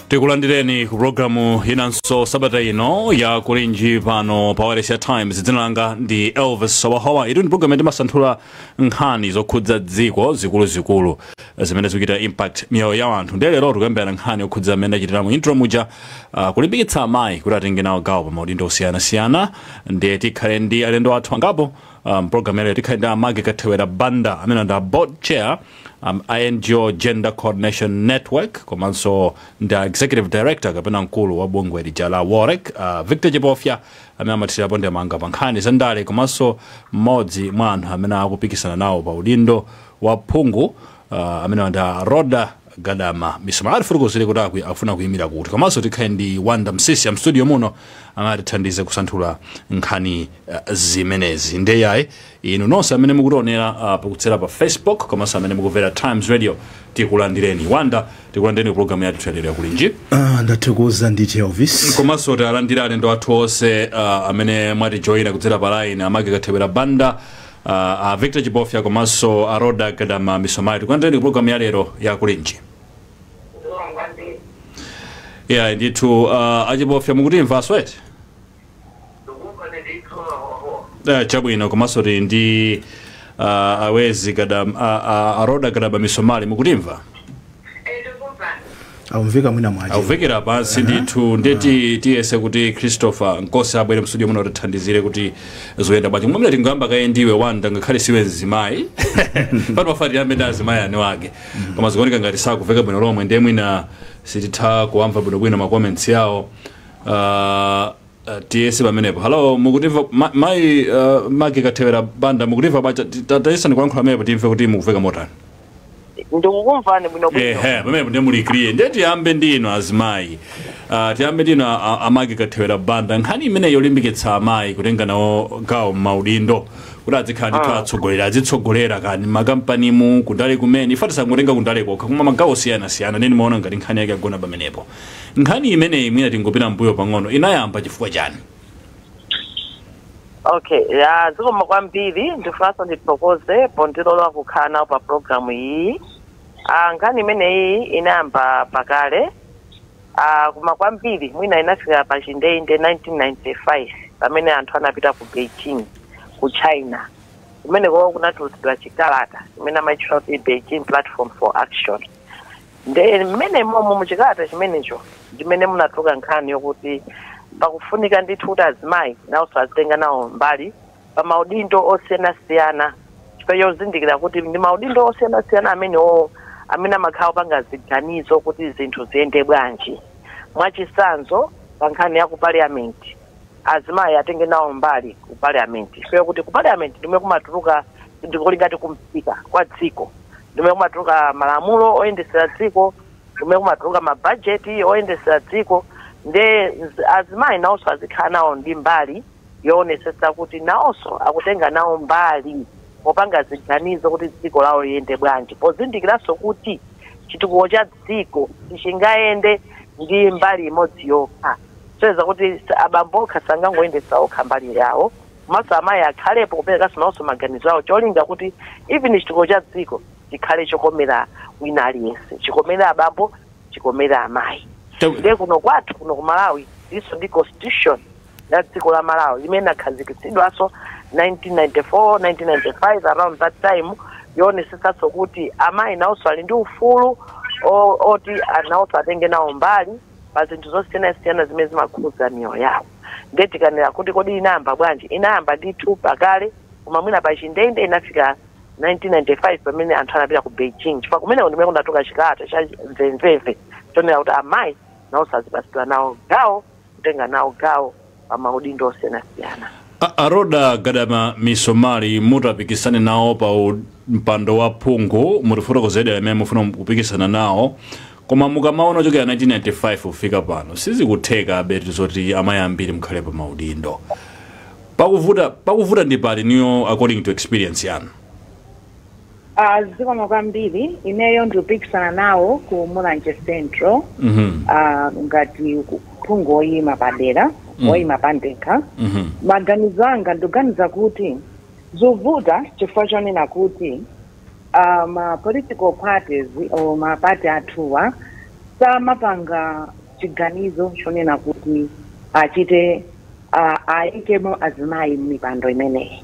Tikulandireni ku programu inanso sabata ino ya Kulinji pano pa Wireless ya Times. Dzina langa ndi Elvis Sawahawa. Itu ndi programu yatimasanthula nkhani zokhudza dziko zikuluzikulu zimene zikuchita impact miyoyo ya anthu. Ndiye lero tikuyambira nkhani yokhudza amene achitira mu intro muja, kulimbikitsa amayi kuti atenge nawo gawo pa maudindo osiyanasiyana. Ndiye tikhale ndi alendo athu angapo program yalero. Tikhale ndi Amagi Kathewera Banda amene ndi a board chair INGO Gender Coordination Network, komanso ndi executive director kapena mkulu wa bungwe lija la WOLREC, Victor Chipofya amene amathirapo ndemanga pa nkhani za ndale komanso mmodzi mwa anthu amene akupikisana nawo pa udindo wa phungu, amene ndi Rhoda Gadama Misomali, atifotokozere kuti akufuna kuyimira kuti. Komanso tikhale ndi Wanda Msisi mu studio muno amene atithandize kusanthula nkhani zimenezi. Ndeyayi, inu nonse amene mukutionera pakutsera pa Facebook komanso amene mukumvera Times Radio, tikulandireni. Wanda, tikulandireni ku programu yathu yalero yakulinji. Ndathokoza ndithu, Elvis. Komanso tialandire alendo athu onse amene mwatijoyina kudzera pa line, Amagi Kathewera Banda, Victor Chipofya komanso Aroda Gadama Misomali. Tikulandireni ku programu ya lero ya Kulinji. Yeah, ndithu, Achipofya, mukutimva swet? Chabwino. Komanso tili ndi awezi Gadam, Aroda Gadama Misomali, mukutimva? Akumveka mwina mwache. Akuvekera pansi ndithu. Ndeti tiyese kuti Christopher Nkosi abwere mstudio muno tithandizire kuti zoyenda bwanji. Mwamene tingoyamba kaye ndiwe Wanda, ngakhale siwe mzimayi pano, pafati tiyambe ndi azimayi ane wake, koma zikuoneka ngati sakuveka bwino lomwe, ndiye mwina sititha kuwamva bwinobwino ma comments yawo. Tiyese pamenepo. Hello, mukutimva mayi Magi Kathewera Banda, mukutimva bacha? Tayesani kulankhula pamenepo timve kuti mukuveka motani. Ndikukumvani bwinobwino. Ehe, pamenepo ndiye muli clear. Ndiye tiyambe ndino azimayi, tiyambe ndino Amagi Kathewera Banda. Nkhani imene yolimbikitsa amayi kutenga nawo gawo m'maudindo kuti azikhala ndithu atsogoleri, azitsogolera kani makampanimu, kundale kumene, ife tisangotenga kundale kokha koma magawo osiyanasiyana, neni maona ngati nkhani yake agona pamenepo. Nkhani imeneyi, mwina tingopita mbuyo pang'ono, inayamba chifukwa chani? Okay, ya, zikomo kwambiri. Ndifunanso ndithokoze pondilola kukhala nawo pa programu iyi. Nkhani imeneyi inayamba pakale, koma kwambiri mwina inafika pa chindende 1995 pamene anthu anapita ku Beijing, ku China, kumene koko kunatulutsidwa chikalata chimene amayitchula kuti Beijing Platform for Action. Nde mmene momo muchikalata chimenecho ndimene munatuluka nkhani yokuti pakufunika ndithu kuti azimayi nawonso azitenga nawo mbali pa maudindo osiyanasiyana, chifukwa chozindikira kuti ndi maudindo osiyanasiyana amenewo amene amakhala opanga ziganizo kuti zinthu ziyende bwanji. Mwachitsanzo, pa nkhani ya ku parliament, azimayi atenge nawo mbali ku parliament, chifukwa kuti ku parliament ndimwe kumatuluka, ndikuli ngati kumphika kwa dziko, ndimwe kumatuluka malamulo oyendesera dziko, ndimwe kumatuluka mabhajeti oyendesera dziko. Nde azimayi nawonso azikhala nawo ndi mbali yoonetsetsa kuti nawonso akutenga nawo mbali popanga ziganizo kuti dziko lawo liyende bwanji, pozindikiranso kuti chitukuko cha dziko sichingayende ndi mbali imodzi yokha. Soyeza kuti abambo okha sangangoyendesa okha mbali yawo, komanso amayi akhalepo kuperekanso nawonso maganizo awo, cholinga kuti even chitukuko cha dziko chikhale chokomera wina aliyense, chikomere abambo, chikomere amayi. Ndiye kuno kwathu kuno ku Malawi iso ndi constitution ya dziko la Malawi imene inakhazikitsidwanso 1994, 1995, around that time, yoonetsetsanso kuti amayi nawonso ali ndi ufulu oti nawonso atenge nawo mbali pa zinthu zosiyanasiyana zimene zimakhudza miyoyo yawo. Ndiye tikanena kuti kodi inayamba bwanji, inayamba ndithu pakale, koma mwina pa chindende inafika 1995 pamene anthu anapita ku Beijing, chifukwa kumeneko ndimene kunatuluka chikalata cha mvemvemve chonena kuti amayi nawonso azipatsidwa nawo gawo, kutenga nawo gawo pa maudindo osiyanasiyana. Aroda Gadama Misomali, mutapikisane nawo pa mpando wa phungu, mutifotokozedera imene mufuna kupikisana nawo, koma mukamaona ochokera 1995 kufika pano sizikutheka abeti zoti amayi ambiri mukhale pa maudindo. Pakuvuta ndi pali niyo according to experience yanu? Zikomo kwambiri. Ineyo ndikupikisana nawo ku Mulanje Central ngati phungu woyima padera, woyima pandekha. Maganizo anga, ndikuganiza kuti zovuta chifukwa chonena kuti ma political parties o ma party athuwa Samapanga chiganizo chonena kuti achite ayikemo azimayi m'mipando imeneyi.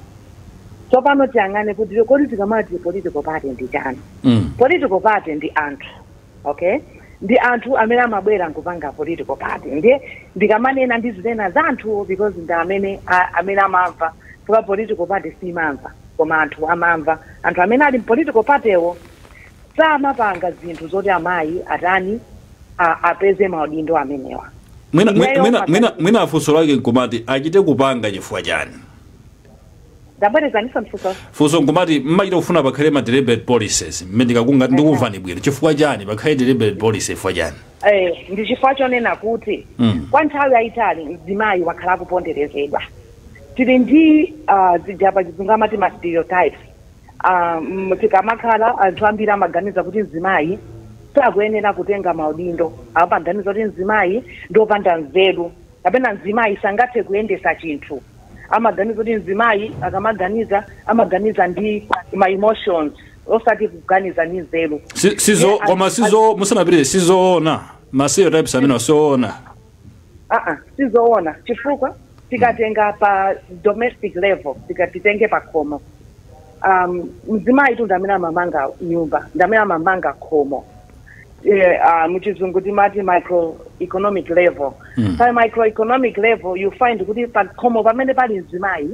Tsopano tiyang'ane kuti kodi tikamati political party ndi chani? Political party ndi anthu, okay? Ndi anthu amene amabwera nkupanga political party. Ndiye ndikamanena ndizinena za anthuwo because ndi amene amene amamva, chifukwa political party simamva koma anthu amamva. Anthu amene ali mpolitical partywo samapanga zinthu zoti amayi atani, apeze maudindo amenewa. Mwina mwina mwina mwina funso lake nkumati achite kupanga chifukwa chani? Ndabwerezaniso mfunso. Funso nkumati mmachita kufuna pakhale ma deliberate policies mmene ndikakunga ndikumvani bwino, chifukwa chani pakhale deliberate policy, chifukwa chani? Ndi chifukwa chonena kuti kwa nthawi yayitali mzimayi wakhala akuponderezedwa. Tili ndi zija pa Chizungu amati ma stereotypes. Tikamakhala anthu ambiri amaganiza kuti mzimayi sakuyenera kutenga maudindo, amaganiza kuti mzimayi ndiopanda nzeru kapena mzimayi sangathe kuyendesa chinthu, amaganiza kuti mzimayi akamaganiza amaganiza ndi ma emotions osati kuganiza ndi nzeru. Sizo koma sizo, musanapitire, sizoona ma stereotypes amene sizoona? Aa, sizoona, chifukwa tikatenga pa domestic level, tikatitenge pa khomo, mzimayi tu ndamene amamanga nyumba, ndamene amamanga khomo. Muchizungu timati microeconomic level. Pa microeconomic level you find kuti pa khomo pamene pali mzimayi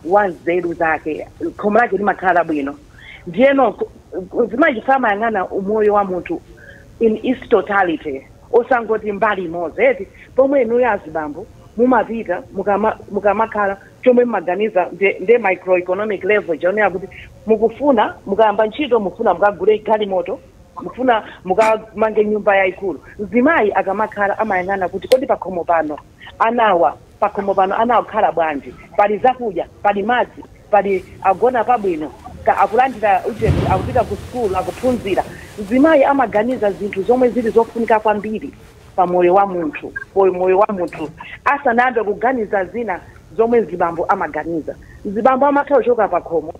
wa nzeru zake, khomo lake limakhala bwino. Ndiyeno mzimayi chifukwa amayang'ana umoyo wa munthu in its totality, osangoti mbali imodzi eti, pomwe inuyo azibambo mumapita mukamakhala chomwe mmaganiza nde microeconomic level, chonena kuti mukufuna mukayamba ntchito mufuna mukagule galimoto, mufuna mukamange nyumba yayikulu. Mzimayi akamakhala amayang'ana kuti kodi pakhomo pano anawa, pakhomo pano ana akukhala bwanji, pali zakudya, pali madzi, pali agona pabwino, akulandira ujeni, akupita ku school, akuphunzira. Mzimayi amaganiza zinthu zomwe zili zofunika kwambiri pa moyo wa munthu, pa moyo wa munthu, asanayambe kuganiza zina zomwe mzibambo amaganiza. Mzibambo amatha kuchoka pakhomo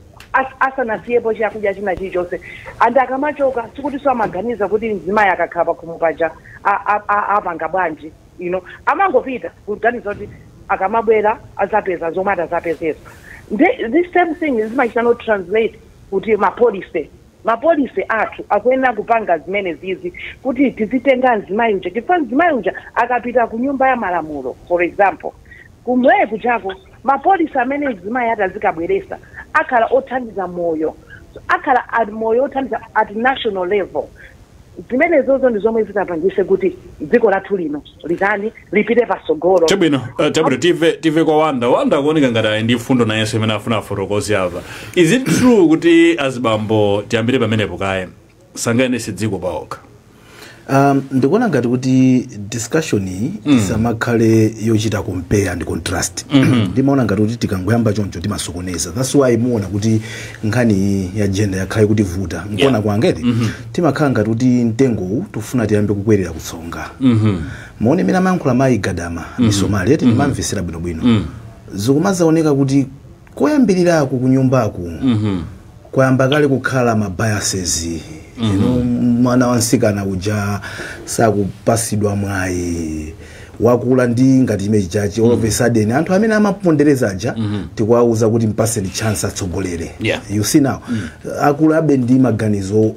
asanasiyepo chakudya china chilichonse, and akamachoka sikutinso amaganiza kuti mzimayi akakhala pakhomo paja apanga bwanji. Amangopita kuganiza kuti akamabwera azapeza zomwe atazapezeza. This same thing zimachita no translate kuti mapolicy athu akuyenera kupanga zimene zizi kuti tizitenga mzimayi uja, chifukwa mzimayi uja akapita ku nyumba ya malamulo, for example, kumweyo kuchako mapolicy amene mzimayi atazikabweresa akhala othandiza moyo, akhala at moyo othandiza at national level. Zimene zozo ndi zomwe zitapangise kuti dziko lathu lino litani, lipite pasogolo. Chabwino, chabwino, tive kwa Wanda. Wanda akuoneka ngati ali ndi mfundo nayenso imene afuna afotokoze apa. Is it true kuti azibambo, tiyambire pamenepo kaye, sangayendetse dziko paokha? Ndikuona ngati kuti discussion iyi isamakhale yochita compare and contrast. Ndimaona ngati kuti tikangoyamba choncho timasokoneza. That's why muona kuti nkhani iyi ya gender yakhale kuti vuta nkuona kwangeti timakhala ngati kuti mtengowu tifuna tiyambe kukwerera kutsonga. Maone imene amayankhula mayi Gadama Misomali eti, ndimamvesera bwinobwino. Zikumazaoneka kuti koyambiriraku kunyumbaku kwayamba kale kukhala ma biases. Mwana wansikana uja sakupasidwa mwayi, wakula ndi ngati chimene chachi. All of a sudden anthu amene amapondereza aja tikuwauza kuti mpaseni chance atsogolere. You see now, akulabe ndi maganizo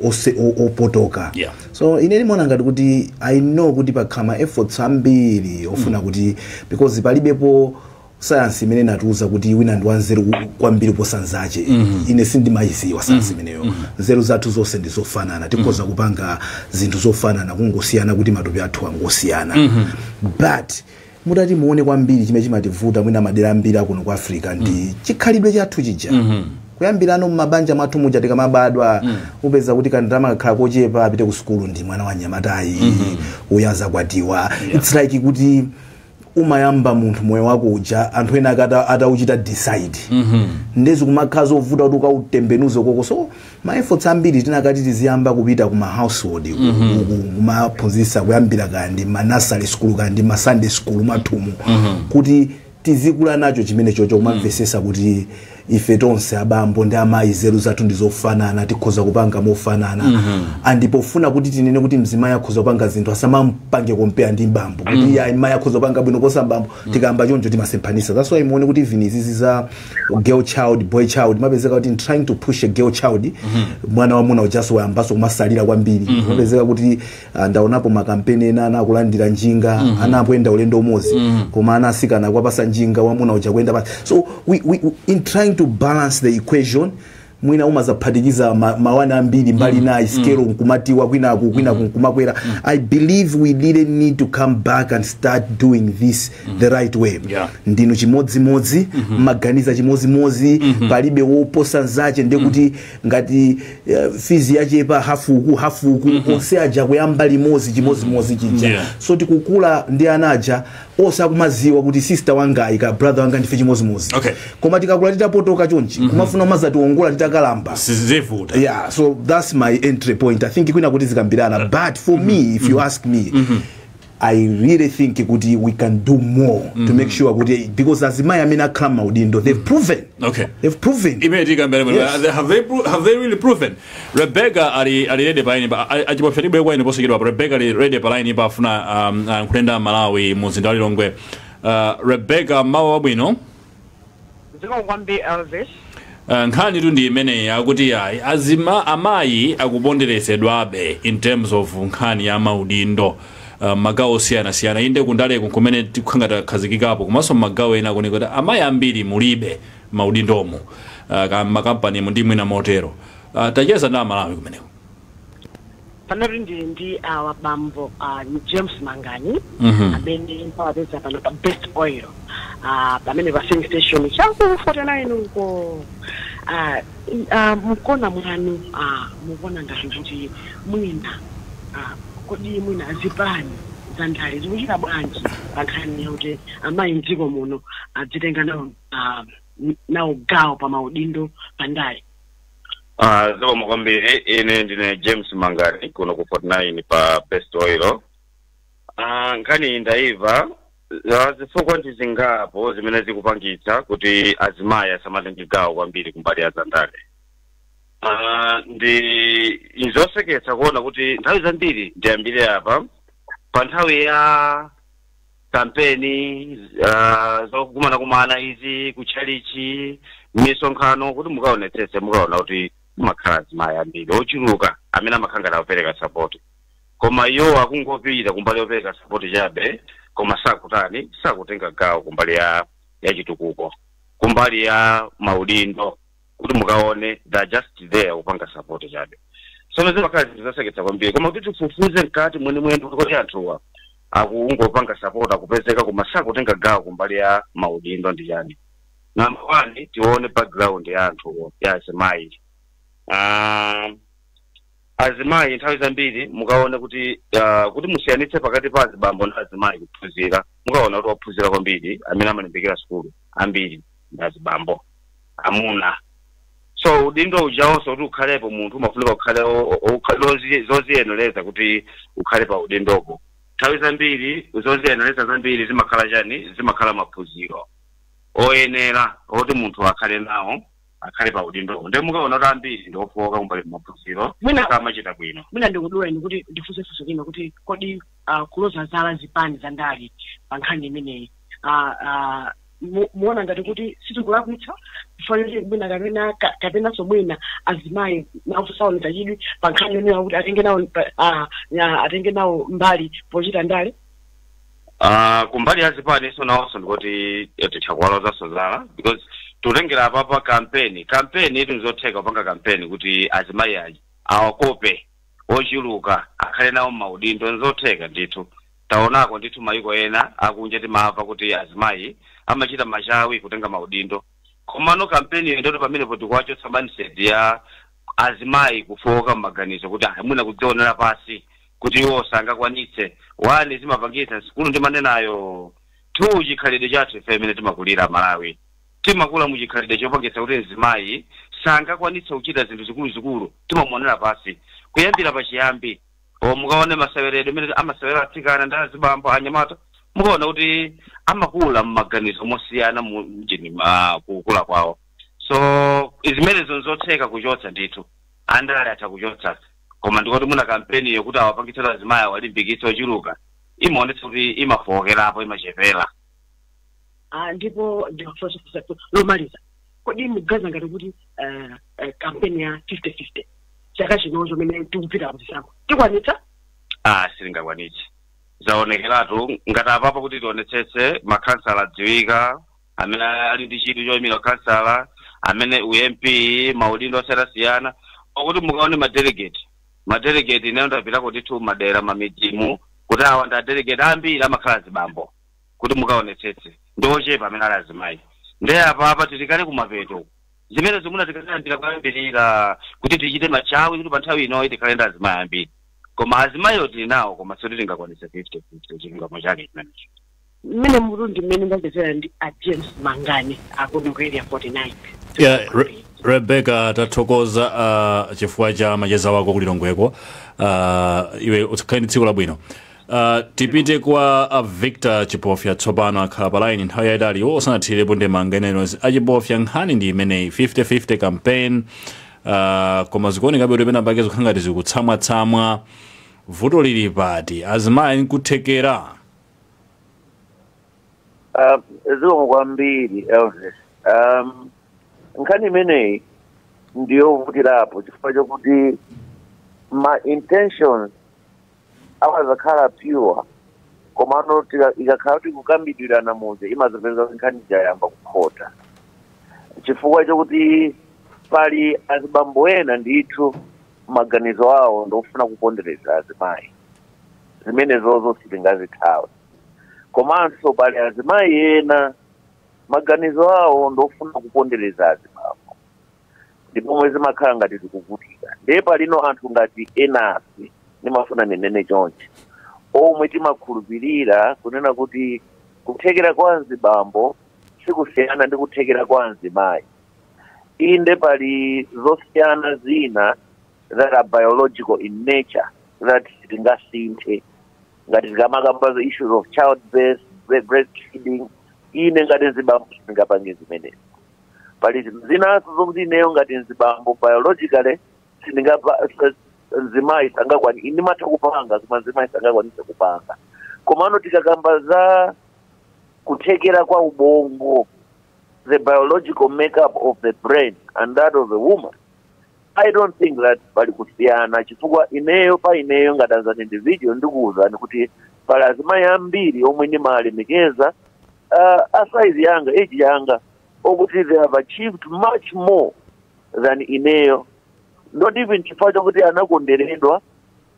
opotoka. So ine ndimaona ngati kuti I know kuti pakhala ma efforts ambiri ofuna kuti, because palibepo sayansi imene inatiuza kuti wina ndi wanzeru kwambiri kuposa nzache. Ine sindimayiziwa sayansi imeneyo. Nzeru zathu zonse ndi zofanana, tikhoza kupanga zinthu zofanana, kungosiyana kuti matupi athu angosiyana. But mutati muone kwambiri, chimene chimativuta mwina madera ambiri akuno ku Africa ndi chikhalidwe chathu chija. Kuyambirano mmabanja mwathu muja, tikamabadwa upeza kuti kandalama kakhala kochepa, apite ku sukulu ndi mwana wa nyamatayi, uyaza kwatiwa. It's like kuti umayamba munthu moyo wako uja anthu ena akata atauchita decide. Ndezi kumakhala zovuta kuti ukautembenuze koko. So ma efforts ambiri tinakati tiziyamba kupita kuma household, kumaphunzitsa kuyambira kaya ndi ma nursery school, kaya ndi ma Sunday school mwathumu, kuti tizikula nacho chimene chocho, kumamvesesa kuti Ife tonse, abambo ndi amayi, nzeru zathu ndi zofanana, tikhoza kupanga mofanana. And pofuna kuti tinene kuti mzimayi akhoza kupanga zinthu, asamampange compare ndi mbambo, kuti iye mayi akhoza kupanga bwino kosa mbambo. Tikamba choncho timasemphanisa. That's why muone kuti even izizi za girl child, boy child, mapezeka kuti in trying to push a girl child, mwana wamuna ujaso wayambaso kumasalira kwambiri. Mapezeka kuti ndaonapo makampeni ena, ana akulandira njinga, ana akuyenda ulendo umodzi, koma ana asikana akuwapasa njinga, wamuna uja kuyenda pa. So we in trying to balance the equation, mwina umazaphatikiza mawana ambiri mbali nayi, scale nkumatiwa kwinaku kwinaku nkumakwera. I believe we didn't need to come back and start doing this the right way. Ndinu chimodzimodzi, mmaganiza chimodzimodzi, palibe woposa nzache. Ndekuti ngati fees yachepa hafuku hafuku, onse aja kuyamba limodzi, chimodzimodzi chija. So tikukula ndi anaja osakumaziwa kuti sister wangayi ka brother wanga ndife chimodzimodzi. Koma tikakula titapotoka chonchi, kumafuna umazatiwongola titakalamba, sizivuta. Yeah, so that's my entry point. I think kwina kuti zikambirana, but for me, if you ask me, I really think kuti we can do more to make sure kuti, because azimayi amene akhala maudindo, they've proven. They've proven. Imene tikambira. Yes. Have they really proven? Rebecca ali ready pa line pa achipopsa tibwe kwa ine posachedwa. Rebecca ali ready pa line pa, afuna kulenda Malawi mu mzinda wa Lilongwe. Rebecca, mawu wabwino. Zikomo kwambiri, Elvis. Nkhani tu ndi imeneyi, akuti ayi, azima amayi akuponderesedwabe in terms of nkhani ya maudindo magawo osiyanasiyana. Inde kundaleko kumene tikukhanga takhazikikapo, komanso magawo ena kuoneka kuti amayi ambiri mulibe maudindomo, makampani ndi mwina motero. Tacheza ndi Amalawi kumeneko. Panoti ndili ndi awa bambo James Mangani, amene mpawapeza pano pa Best Oil, pamene pa filling station chaku 49 uko. Mkona mwanu, mukuona ngati kuti mwina, kodi mwina zipani za ndale zikuchita bwanji pa nkhani yakuti amayi mdziko muno adzitenga nawo gawo pa maudindo pa ndale? Zikomo kwambiri. Ine ndine James Mangani kuno ku 49 pa Best Oil. Nkhani ndaiva. Zifukwa ndi zingapo zimene zikupangitsa kuti azimayi asamatenge gawo kwambiri kumbali ya zandale. Ndi nzoseketsa kuona kuti nthawi zambiri, ndiyambire apa, pa nthawi ya kampeni, zokumana kumana izi kutchalichi, misonkhano, kuti mukaonetsetse, mukaona kuti mumakhala azimayi ambiri ochuluka amene amakhala ngati akupereka support, koma iwo akungopita kumbali yopereka support chabe, koma sakutani, sakutenga gawo kumbali ya chitukuko, kumbali ya maudindo. Kuti mukaone, they are just there kupanga support chabe. Sono zimakhala zinthu zoseketsa kwambiri, koma kuti tifufuze mkati mwenimweni kuti kodi anthuwa akungopanga support, akupezeka, koma sakutenga gawo kumbali ya maudindo ndi chani? Number one, tione background ya anthuwo, ya azimayi. Azimayi nthawi zambiri mukaona kuti, kuti musiyanitse pakati pa azibambo ndi azimayi kuphunzira, mukaona kuti waphunzira kwambiri, amene amalimbikira sukulu ambiri ndi azibambo, amuna. So udindo ujawonso kuti ukhalepo, munthu umafunika ukhale zoziyenereza kuti ukhale pa udindopo. Nthawi zambiri zoziyenereza zambiri zimakhala chani? Zimakhala maphunziro oyenera oti munthu akhale nawo, akhale pa udindopo. Ndiye mukaona kuti ambiri ndi ofowoka kumbali maphunziro, samachita bwino. Mwina ndikudula ine kuti ndifunse funso lina, kuti kodi kuloza zala zipani za ndale pa nkhani imeneyi, muona ngati kuti sitikulakwitsa, chifukwa choti mwina kapenanso mwina azimayi nawo saonetsa chidwi pa nkhani imeneyi kuti atenge nawo mbali pochita ndale? Kumbali ya zipani so nawonso ndikuti titha kuwalozanso zala, because tutengera apapa kampeni. Kampeni itu nizotheka kupanga kampeni kuti azimayi aja awakope ochuluka, akhale nawo maudindo, nzotheka ndithu. Taonako ndithu mayiko ena akunja, timamva kuti azimayi amachita machawi kutenga maudindo. Komano kampeni iyo ndoti pamenepo tikuwachotsa mindset ya azimayi kufoka m'maganizo, kuti ah, mwina kudzionera pasi kuti iwo sangakwanitse. One, zimapangitsa sikulu ndimanenayo. Two, chikhalidwe chathu ife imene timakulira Malawi, timakula muchikhalidwe chopangitsa kuti mzimayi sangakwanitse kuchita zinthu zikuluzikulu, timamuonera pasi kuyambira pachiyambi. O mukaone maseweredwe imene amasewera atsikana ndi azibambo, anyamata, mukaona kuti amakula mmaganizo mosiyana mjini kukula kwawo. So So zimenezo nzotheka kuchotsa ndithu, andale atha kuchotsa, koma ndikoti muna kampeni yokuti awapangitsira azimayi, awalimbikitse ochuluka, imaonetsa kuti imafowokerapo, imachepera. Ah, ndipo ndikufunsa lomaliza, kodi mukuganiza ngati kuti kampeni ya 50-50 chaka chino chomene tikupita kuzisankho tikwanitsa? Ah, silingakwanitse, zaonekeratu. Ngati apapo kuti tionetsetse, makhansala adziwika amene ali ndi chidwi choyimira khansala, amene uMP, maudindo osiyanasiyana, okuti mukaone madelegate, madelegate, ineyo ndapitako ndithu madera mamidzimu kuti awa ndi adelegate, ambiri amakhala azibambo. Kuti mukaonetsetse, ndi ochepa amene ali azimayi. Ndiye apapa tilikale kumapeto, zimene zimuna tikaziyambira kuyambirira kuti tichite machawi kuti pa nthawi inoyi tikhale ndi azimayi ambiri. Koma azimayiwo tili nawo, koma soti tingakwanise 50-50, chilungamo chake chimenecho. Mmene mutu ndi mmene ndachezera ndi a James Mangani akuno ku Area 49. Yeah, Rebecca, tathokoza chifukwa cha macheza wako kulilongweko. Iwe usakhale ndi tsiku labwino. Tipite kwa Victor Chipofya tsopano, akhala pa line nthawi yayitali, iwo osanathirepo ndemanga ineyo. Achipofya, nkhani ndi imeneyi, 50-50 campaign, koma zikuonekabe kuti pena pake zikukhala ngati zikutsamwatsamwa. Vuto lili pati? Azimayi nkuthekera? Zikomo kwambiri, Elvis. Nkhani imeneyi ndiyovutirapo chifukwa chokuti ma intentions amazakhala pure, komano ikakhala kuti kukambidwirana muze, imazapeza kuti nkhani jayamba kukhota, chifukwa chokuti pali azibambo ena ndithu maganizo awo ndofuna kupondereza azimayi, zimenezozo sitingazithawe. Komanso pali azimayi ena maganizo awo ndofuna kupondereza azibambo, ndipomwe zimakhala ngati zikuvutika. Ndiye palino anthu ngati enafe, ndimafuna ninene chonchi, omwe timakhulupirira kunena kuti kuthekera kwa azibambo sikusiyana ndi kuthekera kwa azimayi. Inde, pali zosiyana zina that are biological in nature that sitingasinthe, ngati tikamakamba the issues of childbirth, breastfeeding, ine ngati mzibambo sindingapange zimenezo. Pali zinthu zinanso zokuti ineyo ngati mzibambo biologically sindingapa, mzimayi sangakwani, ine matha kupanga koma mzimayi sangakwanise kupanga. Komano tikakamba za kuthekera kwa ubongo, the biological makeup of the brain and that of the woman, I don't think that pali kusiyana, chifukwa ineyo pa ineyo ngati as an individual ndikuwuzani kuti pali azimayi ambiri omwe ndimalemekeza, a size yanga, age yanga, okuti they have achieved much more than ineyo, not even chifukwa chokuti anakonderedwa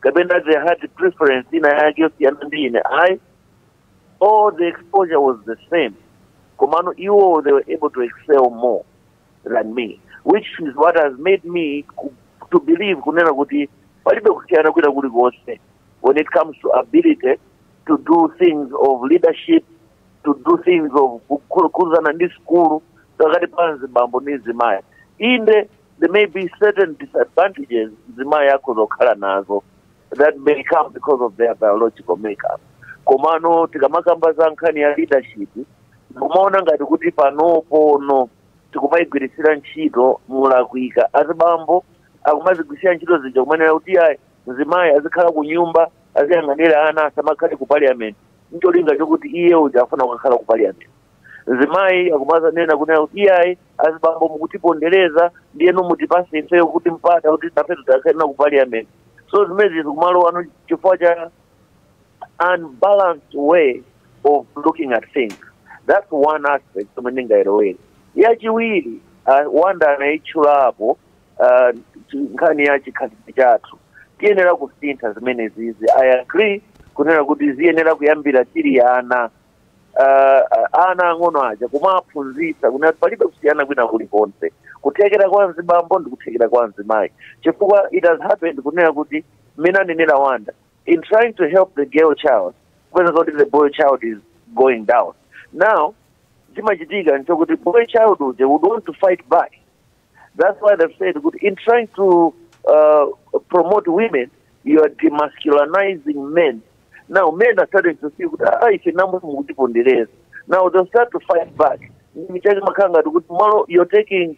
kapena they had preference ina yake yosiyana ndi ine, ayi. All the exposure was the same, komano iwo they were able to excel more than me, which is what has made me to believe kunena kuti palibe kusiyana kwina kulikonse when it comes to ability to do things of leadership, to do things of kukhuzana ndi skulu pakati pa mzibambo ndi mzimayi. Inde, there may be certain disadvantages mzimayi akhoza nazo that may come because of their biological makeup. Komano tikamakamba za nkhani ya leadership, ndikumaona ngati kuti panopono tikumayigwirisira ntchito mulakwika. Azibambo akumazigwirisira ntchito zija kumanena kuti ayi, mzimayi azikhala ku nyumba, aziyang'anira ana, asamakhale ku parliament, ncholinga chokuti iye uja afuna kukakhala ku parliament. Mzimayi akumazanena kunena kuti iyayi, azibambo mukutipondereza, ndiyeno mutipase ifeyo kuti mpata kuti nafe titakhalena ku parliament. So zimezi zikumalo chifukwa cha unbalanced way of looking at things. That's one aspect omwe ndingayilowere. Yachiwiri, Wanda anayitchulapo, nkhani ya chikhalidwe chathu, tiyenera kusintha zimene zizi. I agree kunena kuti ziyenera kuyambira tili ana, ana ang'ono aja kumaphunzitsa kunena kuti palibe kusiyana kwina kulikonse, kuthekera kwa mzibambo ndi kuthekera kwa mzimayi, chifukwa it has happened kunena kuti mmene anenera Wanda, in trying to help the girl child, kupeza kuti the boy child is going down. Now chimachitika nchokuti boy child uja would want to fight back. That's why they've said kuti in trying to promote women, you are demasculinizing men. Now men are starting to see kuti ah, ife namwe mukutipondereza. Now they'll start to fight back. Michake makhala ngati kuti malo you're taking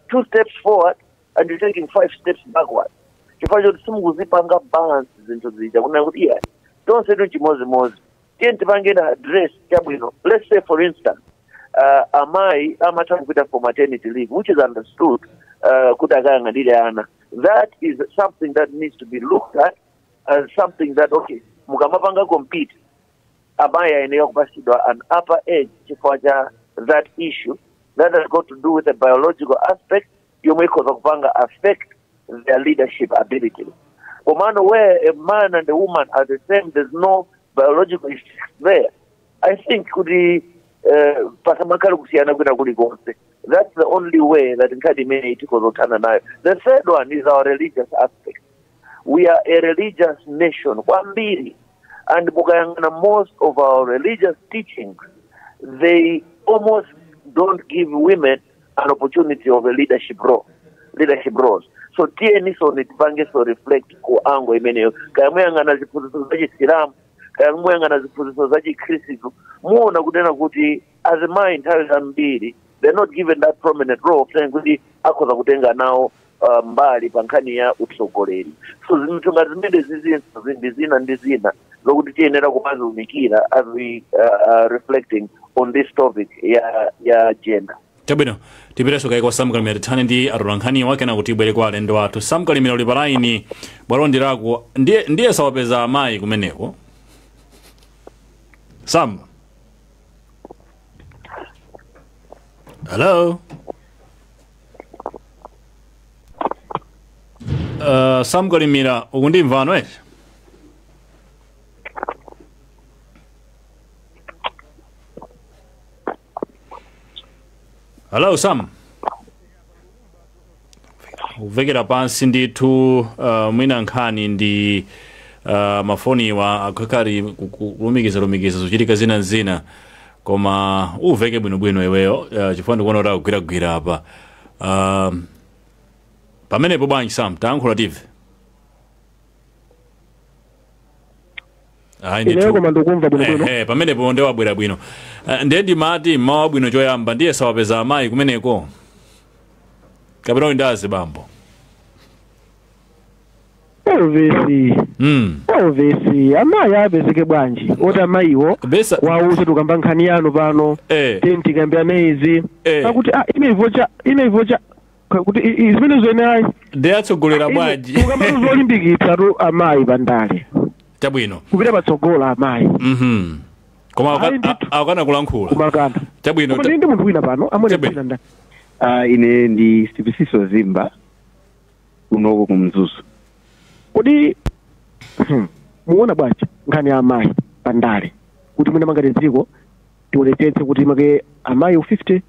Two steps forward and you're taking five steps backward, chifukwa choti simukuzipanga balance zinthu zija, kunena kuti iya, tonse tu chimozimozi, tiye tipange na address chabwino. Let's say, for instance, amayi amatha kupita for maternity leave, which is understood, kuti akayang'anire ana. That is something that needs to be looked at as something that, okay, mukamapanga compete, amayi ayenera kupasidwa an upper edge chifukwa cha that issue that has got to do with the biological aspect yomwe ikhoza kupanga affect their leadership ability. Komano where a man and a woman are the same, there's no biological effect there, I think kuti pasamakhale kusiyana kwina kulikonse. That's the only way that nkhani imene tikhoza kuthana nayo. The third one is our religious aspect. We are a religious nation kwambiri, and mukayang'ana most of our religious teachings, they almost don't give women an opportunity of a leadership roles. So tiyeniso tipangeso reflect ku angle imeneyo. Kaya muyang'ana ziphunzitso za Chisilamu, kaya muyang'ana ziphunzitso za Chikhristu, muona kunena kuti azimayi nthawi zambiri they're not given that prominent role of saying kuti akhoza kutenga nawo mbali pa nkhani ya utsogoleri. So zinthu ngati zimene zizinso ndi zina ndi zina zokuti tiyenera kumaziunikira as we reflecting on this topic ya gender. Chabwino, tipitenso kaye kwa Sam Kalimira, tithane ndi atolankhaniwa, kena kuti ibwere kwa alendo athu. Sam Kalimira, uli pa line, bwalo ndirako. Ndiye sawapeza amayi kumeneko, Sam? Hello? Sam Kalimira, ukundimvano eti? Hello, Sam? Uvekera pansi ndithu. Mwina nkhani ndi mafoniwa akakali kulumikiza lumikiza, zochitika zina zina, koma uveke bwinobwino iweyo, chifukwa ndikuona kuti akugwiragwira apa. Pamenepo bwanji, Sam? Tayankhula tive. Ayi. Ineyo koma ndikumva bwinobwino. Ehe, pamenepo nde wabwera bwino. Ndiye ndimati mmawa bwino. Choyamba, ndiye sawapeza amayi kumeneko kapena uli ndi azibambo? Elvis. Elvis, amayi apezeke bwanji oti amayiwo Besa wauze tukamba nkhani yanu pano? Tinkambirane izi. Pakuti ine ivocha, ine ivocha kuti zimene zoyenayi. Ndiye atsogolera bwanji? Tukamba zolimbikitsa tu amayi pandale. Chabwino. Kupita patsogolo amayi. Koma Ayi, ndithu. Akana kulankhula. Kumakana. Chabwino. Koma ndi munthu wina pano amene Chabwino. wina nda Ine ndi Sibisiso Zimba, kunoko kumzuzu. Kodi muona bwanji nkhani ya amayi pandale, kuti mwina mangati dziko tionetsetse kuti make amayi 50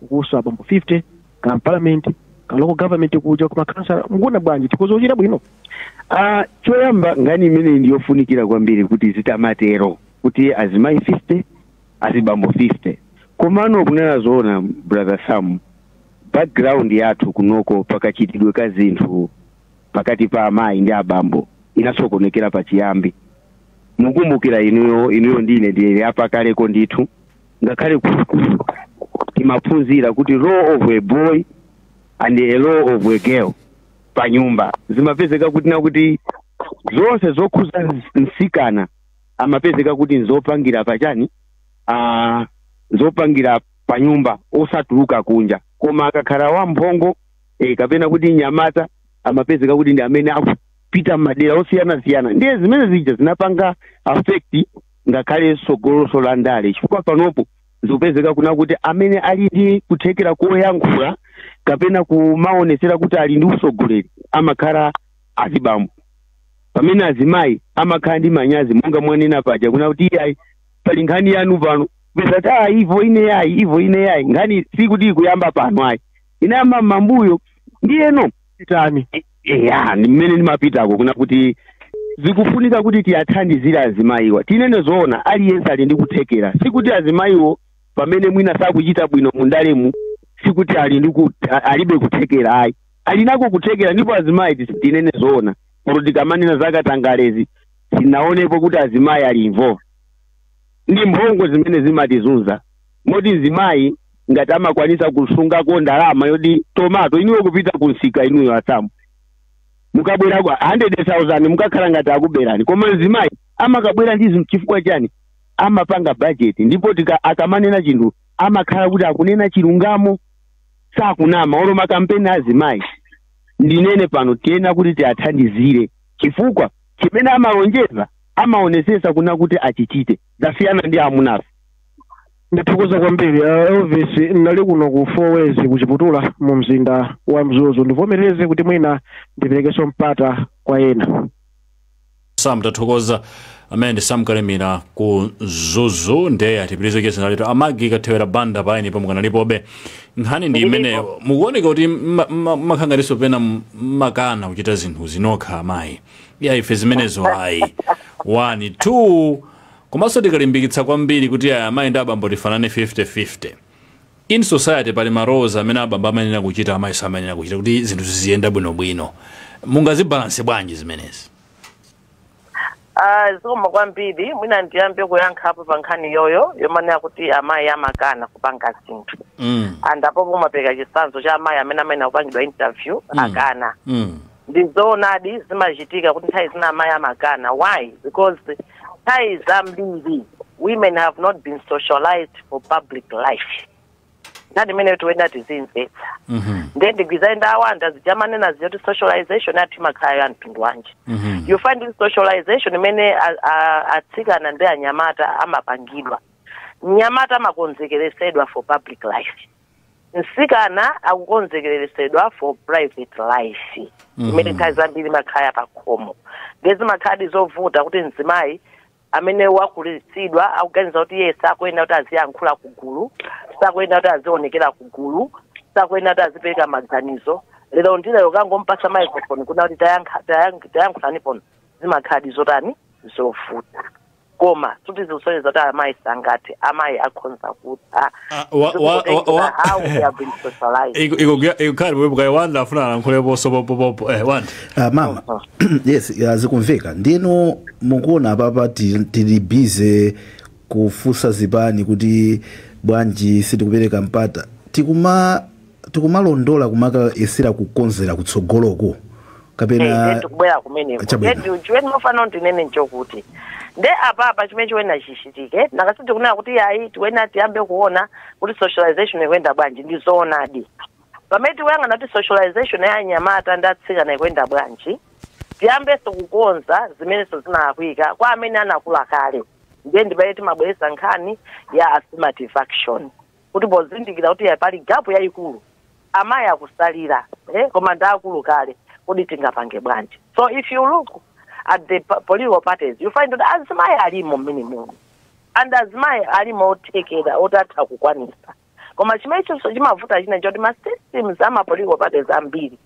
kuhusu abambo 50 ka parliament, ka local government, kuja kuma council? Mukuona bwanji, tikozo kuchita bwino? Choyamba, nkhani imene ndiyofunikira kwambiri kuti zitamatero kuti azimayi 50, azibambo 50. Komano kunena zoona, brother Sam, background yathu kunoko pakachitidwe ka zinthu pakati pa amayi ndi abambo inasokonekera pachiyambi. Mukumbukira inuyo ndine ndine apa kaleko ndithu, ngakhale ku sukulu timaphunzira kuti role of a boy and a role of a girl pa nyumba. Zimapezeka kuti na kuti zonse zokhuza msikana amapezeka kuti nzopangira pachani, zopangira pa nyumba, osatuluka kunja. Koma akakhala wamphongo, kapena kuti nyamata, amapezeka kuti ndi amene akupita madera osiyanasiyana. Ndiye zimene zija zinapanga affect ngakhale sogoloso la ndale, chifukwa panopo zikupezeka kuna kuti amene ali ndi kuthekera koyankhula kapena kumaonesera kuti ali ndi usogoleri amakhala azibambo, pamene azimayi amakhala ndi manyazi. Monga mwanena paja kuna kuti iyayi, pali nkhani yanu pano, peza ti ivo ine yayi, ivo ine yayi. Nkhani sikuti ikuyamba pano ayi, inayamba m'mambuyo. Ndiyeno tani? Eya, ndi mmene ndimapitako kuna kuti zikufunika kuti tiyathandizire azimayiwa. Tinene zoona, aliyense ali ndi kuthekera. Sikuti azimayiwo pamene mwina sakuchita bwino mundalemu sikuti ali ndi alibe kuthekera ayi, ali nako kuthekera. Ndipo azimayi, tinene zoona, kuti tikamanena zakatangalezi sinaonepo kuti azimayi ali involved. Ndi mphongo zimene zimatizunza moti mzimayi Ngati amakwanisa kusungako ndalama yoti tomato, inuyo kupita kunsika, inuyo asamu mukabwera kwa 100,000, mukakhala ngati akuberani. Koma mzimayi amakabwera ndi zinthu. Chifukwa chani? Amapanga budget, ndipo akamanena chinthu amakhala kuti akunena chilungamo, sakunama. Olo makampeni azimayi, ndinene pano, tiyena kuti tiathandizire, chifukwa chimene amalonjeza amaonesesa kuna kuti achichite. Zasiyana ndi amunafe. Ndathokoza kwambiri, Elvis. Nali kuno ku Four Ways kuchiputula mu mzinda wa Mzuzu. Ndivomereze kuti mwina ndiperekenso mpata kwa ena. Sam, tathokoza. Amene ndi Sam Kalemera ku Mzuzu. Ndiye atipitirize kesi nalito amagi kathewera banda paini pomwe kanalipobe. Nkhani ndi imeneyo. Mukuoneka kuti makhangatiso pena makana kuchita zinthu zinokha amayi ya ife zimenezo ayi. 1, 2. Komanso tikalimbikitsa kwambiri kuti aya amayi ndi abambo tifanane 50-50 in society, pali ma roles amene abambo amayenera kuchita, amayi samayenera kuchita, kuti zinthu ziziyenda bwinobwino. Mungazibalanse bwanji zimenezi? Ah, zikoma kwambiri. Mwina ndiyambe kuyankhapo pa nkhani yoyo yomanena kuti amayi amakana kupanga zinthu. Andapo pomapereka chitsanzo cha amayi amene amayenera kupangidwa interview, akana. Ndizoonadi, zimachitika kuti nthawi zina amayi amakana. Why? Because nthawi zambiri women have not been socialized for public life. Nkhani imeneyo tiwena tizimvetsa. Ndiye ndigwirizane ndi awanda zijamanena ziyoti socialization yathu imakhala ya mtundu wanji. You find this socialization imene atsikana ndi anyamata amapangidwa, mnyamata amakonzekeresedwa for public life, msikana akukonzekeresedwa for private life, imene nthawi zambiri imakhala pakhomo. Ndiye zimakhala zovuta kuti mzimayi amene wakulitsidwa akuganiza kuti iye sakuyenera kuti aziyankhula kugulu, sakuyenera kuti azionekera kugulu, sakuyenera kuti azipereka maganizo, lero ndi lero kangompasa microphone kuna kuti tayankhulani pano, zimakhala zotani? Zovuta. Koma suti zikusonyeza kuti amayi sangathe. Amayi akhonza kutha. How they have been socialized. Ikukhali popo kaiwanda afuna alankhuleponso popopopo, wanda. Mama, yes, zikumveka. Ndiyeno mukuona apapa tili busy kufunsa zipani kuti bwanji sitikupereka mpata, tikumalondola kumakayesera kukonzera kutsogoloko kapena? Tikubwera kumeneko. Chabwino. Chimene mafana ndinene nchokuti nde apapa chimene chiwena chichitike, nakasi tikunena kuti ayi, tiwena tiyambe kuona kuti socialization ikuyenda bwanji. Ndi zoonadi, pamene tikuyang'ana kuti socialization ya anyamata ndi atsikana ikuyenda bwanji, tiyambenso kukonza zimenenso zinalakwika kwa amene anakula kale. Ndiye ndipamene timabweretsa nkhani ya affirmative action, kuti pozindikira kuti ya pali gap yayikulu, amayi akusalira, koma ndi akulu kale, kodi tingapange bwanji? So if you look at the political parties, you find kuti azimayi alimo mmene muno, and azimayi alimo othekera otatha kukwanisa. Koma chimene chonso chimavuta china choti ma systems ama political parties ambiri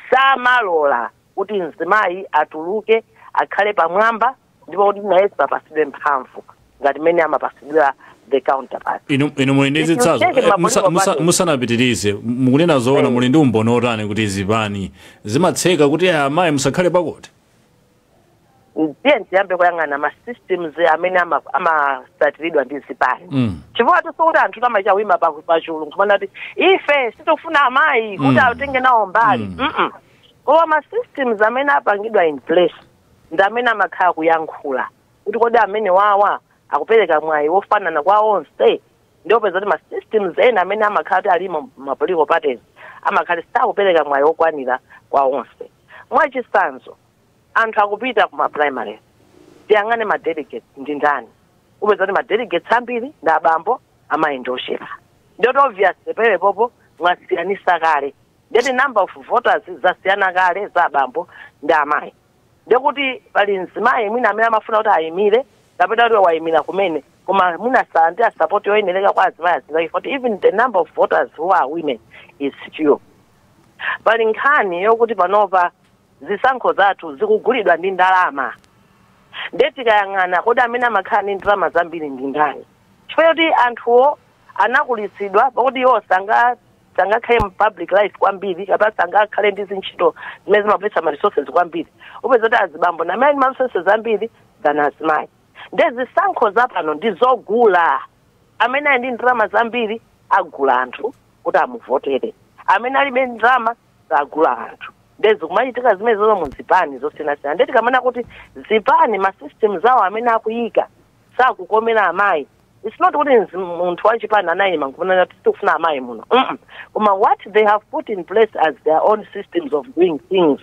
samalola kuti mzimayi atuluke, akhale pamwamba, ndipo kuti nayenso apasidwe mphamvu ngati mmene amapasidwira the counterpart. Inu muli ndi zitsanzo? Musanapitirize, mukunena zoona? Muli ndi umboni otani kuti zipani zimatseka kuti aya amayi musakhale pakuti? Ndiye ndiyambe kuyang'ana ma systems amene amasatiridwa ndi zipani, chifukwa tisikuti anthu amachawima pachulu nkumana kuti ife sitikufuna amayi kuti atenge nawo mbali. Koma ma systems amene apangidwa in place ndi amene amakhala kuyankhula kuti kodi amene wawa akupereka mwayi wofanana kwa onse. Ndiopeza kuti ma systems ena amene amakhala kuti alimo ma political parties amakhala sakupereka mwayi wokwanira kwa onse. Mwachitsanzo, anthu akupita kuma primaries, tiyang'ane ma delegates ndi ndani. Upeza kuti ma delegates ambiri ndi abambo, amayi ndi ochepa. Ndiyoti obviously perepopo mwasiyanisa kale, ndiyoti number of voters zasiyana kale za abambo ndi amayi. Ndikuti pali mzimayi mwina amene amafuna kuti ayimire kapena kuti wayimira kumene, koma mwina ndi a support yoyenereka kwa azimayi azinzake, kuti even the number of voters who are women is few. Pali nkhani yokuti panopa zisankho zathu zikugulidwa ndi ndalama. Nde tikayang'ana, kodi amene amakhala ndi ndalama zambiri ndi ndani? Chifukwa choti anthuwo anakulitsidwa pakuti iwo sangakhale mu public life kwambiri kapena sangakhale ndi zintchito zimene zimapatsa ma resources kwambiri. Upeza kuti azibambo namene ali ma resources ambiri than azimayi. Nde zisankho zapano ndi zogula. Amene ali ndi ndalama zambiri Agula anthu kuti amuvotere. Amene alibe ndalama sagula anthu. Ndezi kumachitika zimene zozo mu zipani zosiyanasiyana. Ndeti kamene kuti zipani, ma system zawo amene akuyika sakukomera amayi, it's not kuti munthu wachipani anayima nkumanena kuti tikufuna amayi muno. Koma what they have put in place as their own systems of doing things,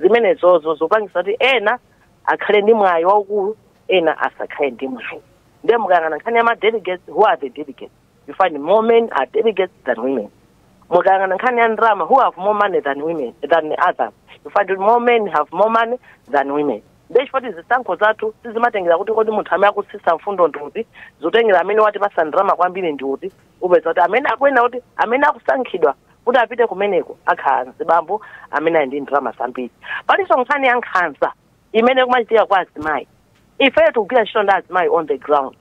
zimene zozo zopangisa kuti ena akhale ndi mwayi waukulu, ena asakhale ndi mwayi. Ndiye mukayang'ana nkhani ya ma delegates, who are the delegates, you find more men are delegates than women. Mukayang'ana nkhani ya ndalama, who have more money than women, than others, you find more men have more money than women. Ndechifukwa zisankho zathu sizimatengera kuti kodi munthu amene akusisa mfundo ndiuti, zotengera amene watipasa ndalama kwambiri ndiuti. Upeza kuti amene akuyena kuti amene akusankhidwa kuti apite kumeneko akhala mzibambo amene ali ndi ndalama zambiri. Palinso nkhani ya nkhanza imene kumachitika kwa azimayi. Ifeyo tikugwira ntchito ndi azimayi on the ground,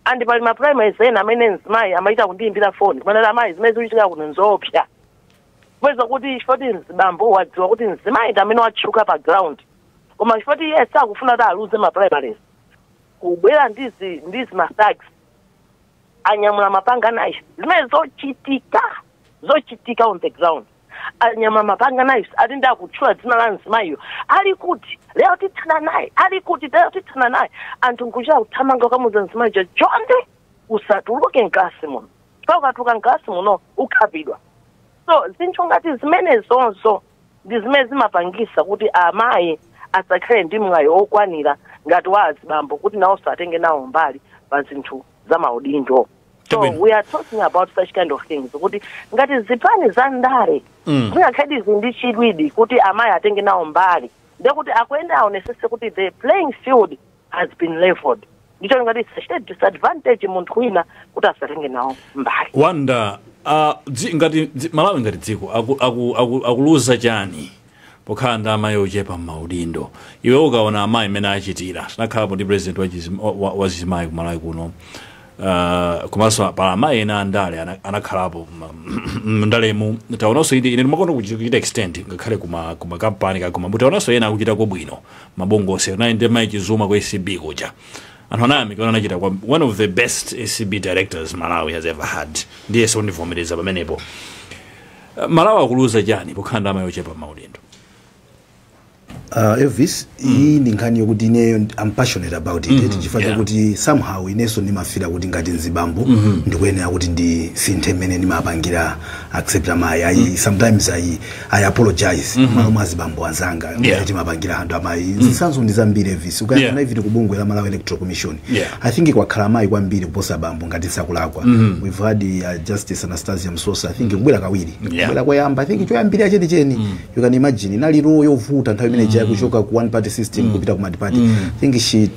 and pali ma primaries ena amene mzimayi amachita kundiyimbira foni kumanena, "Amayi, zimene zikuchitika kuno nzoopsa." Kupeza kuti chifukwa mzibambo wadziwa kuti mzimayi ndi amene watchuka pa ground, koma chifukwa iye sakufuna kuti aluze ma primaries, kubwera ndizi ma thugs, anyamula mapanga, knife, zimene zochitika on the ground. Anyamula mapanga, knives, ati ndi akutchula dzina la mzimayiyo, "Ali kuti lero? Tithana naye. Ali kuti lero? Tithana naye." Anthu nkuchita kuthamanga kamuza mzimayi, "Chonde usatuluke mklasi muno, chifukwa ukatuluka mklasi muno ukhapidwa." So zinthu ngati zimene zonso ndi zimene zimapangisa kuti amayi asakhale ndi mwayi okwanira ngati wa azibambo kuti nawonso atenge nawo mbali pa zinthu za maudindo. So Chabwino. we are talking about such kind of things, kuti ngati zipani za ndale zingakhale ndi chidwidi kuti amayi atenge nawo mbali, ndekuti akuyenda aonesese kuti the playing field has been leveled, ndicho ngati isachite disadvantage munthu wina kuti asatenge nawo mbali. Wanda, ngati Malawi ngati dziko akuluza chani pokhala ndi amayi ochepa m'maudindo? Iwe ukaona amayi mmene achitira, tinakhalapo ndi president wa zimayi ku Malawi kuno, komanso pala amayi ena andale anakhalapo mndalemu. Taonanso ine ndimakonda kuchita extend ngakhale kuma kampani kakuma, taonanso ena akuchitako bwino mabungwe onse. Nayi ndi mayi Chizuma ku ACB kuja, anthu anayamika, anachita kwa one of the best ACB directors Malawi has ever had. Ndiye sondivomereza pamenepo. Malawi akuluza chani pokhala ndi amayi ochepa maudindo? Elvis, iyi ndi nkhani yokuti ineyo I'm passionate about it, chifukwa chakuti somehow inenso ndimafira kuti ngati mzibambo ndikuyenera kuti ndisinthe mmene ndimapangira accept amayi. Sometimes I apologize malo mwa azibambo anzanga mmene timapangira anthu amayi. Zitsanzo ndi zambiri, Elvis. Ukayang'ana even kubungwe la Malawi Electoral Commission, I think kwakhala amayi kwambiri kuposa bambo, ngati sakulakwa. We've had Justice Anastasia Msosa, I think kubwera kawiri. Kubwera koyamba, I think choyambirira chenicheni, you can imagine, inali role yovuta nthawi imene ija kuchoka ku one party system kupita ku multi party. I think she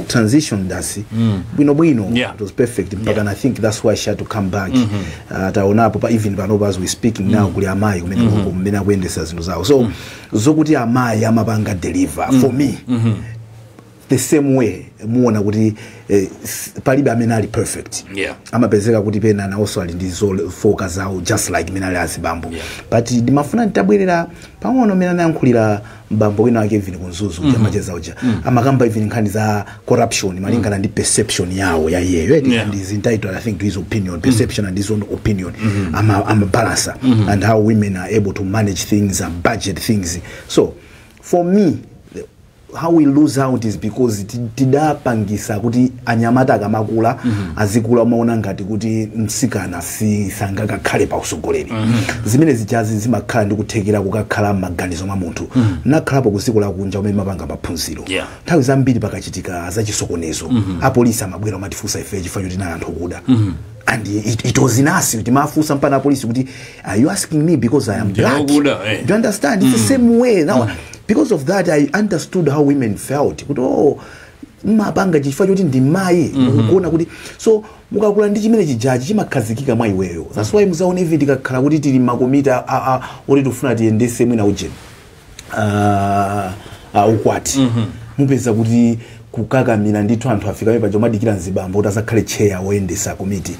transitioned us bwinobwino. It was perfect mpaka and I think that's why she had to come back. Taonapo pa even panopa, as we speaking now, kuli amayi kumene kuko mmene akuyendesa zinthu zawo. So zokuti amayi amapanga deliver, for me, the same way muona kuti palibe amene ali perfect. Amapezeka kuti pena nawonso ali ndi zofoka zawo, just like mene ali azibambo. But ndimafuna nditabwerera pang'ono mmene anayankhulira mbambo wina wake even ku Mzuzu uja, amacheza uja, amakamba even nkhani za corruption malingana ndi perception yawo ya iyeyo. And is entitled, I think, to his opinion, perception and his own opinion. I'm a balancer and how women are able to manage things and budget things. So for me, how we lose out is because tidapangisa kuti anyamata akamakula azikula umaona ngati kuti mtsikana si sangakakhale pa usogoleri. Zimene zijazi zimakhala ndi kuthekera kukakhala m'maganizo mwa munthu. Nakhalapo ku dziko lakunja kumene mapanga maphunziro, nthawi zambiri pakachitika zachisokonezo, apolisi amabwera amatifunsa ife chifukwa choti tinali anthu okuda. And it was in us, timafunsa mpana apolisi kuti, "Are you asking me because I am black?" Okuda, eh. Do you understand? It's the same way now. Because of that, I understood how women felt kuti, oh, mapanga chifukwa choti ndi mayi, mukuona kuti. So mukakula ndi chimene chijaji chimakhazikika mwa iweyo. That's why muzaona even tikakhala kuti tili makomiti oti tifuna tiyendese mwina ujeni ukwati, mupeza kuti kukakamira ndithu anthu afika paja umadikira mzibambo kuti azakhale chair woyendesa komiti.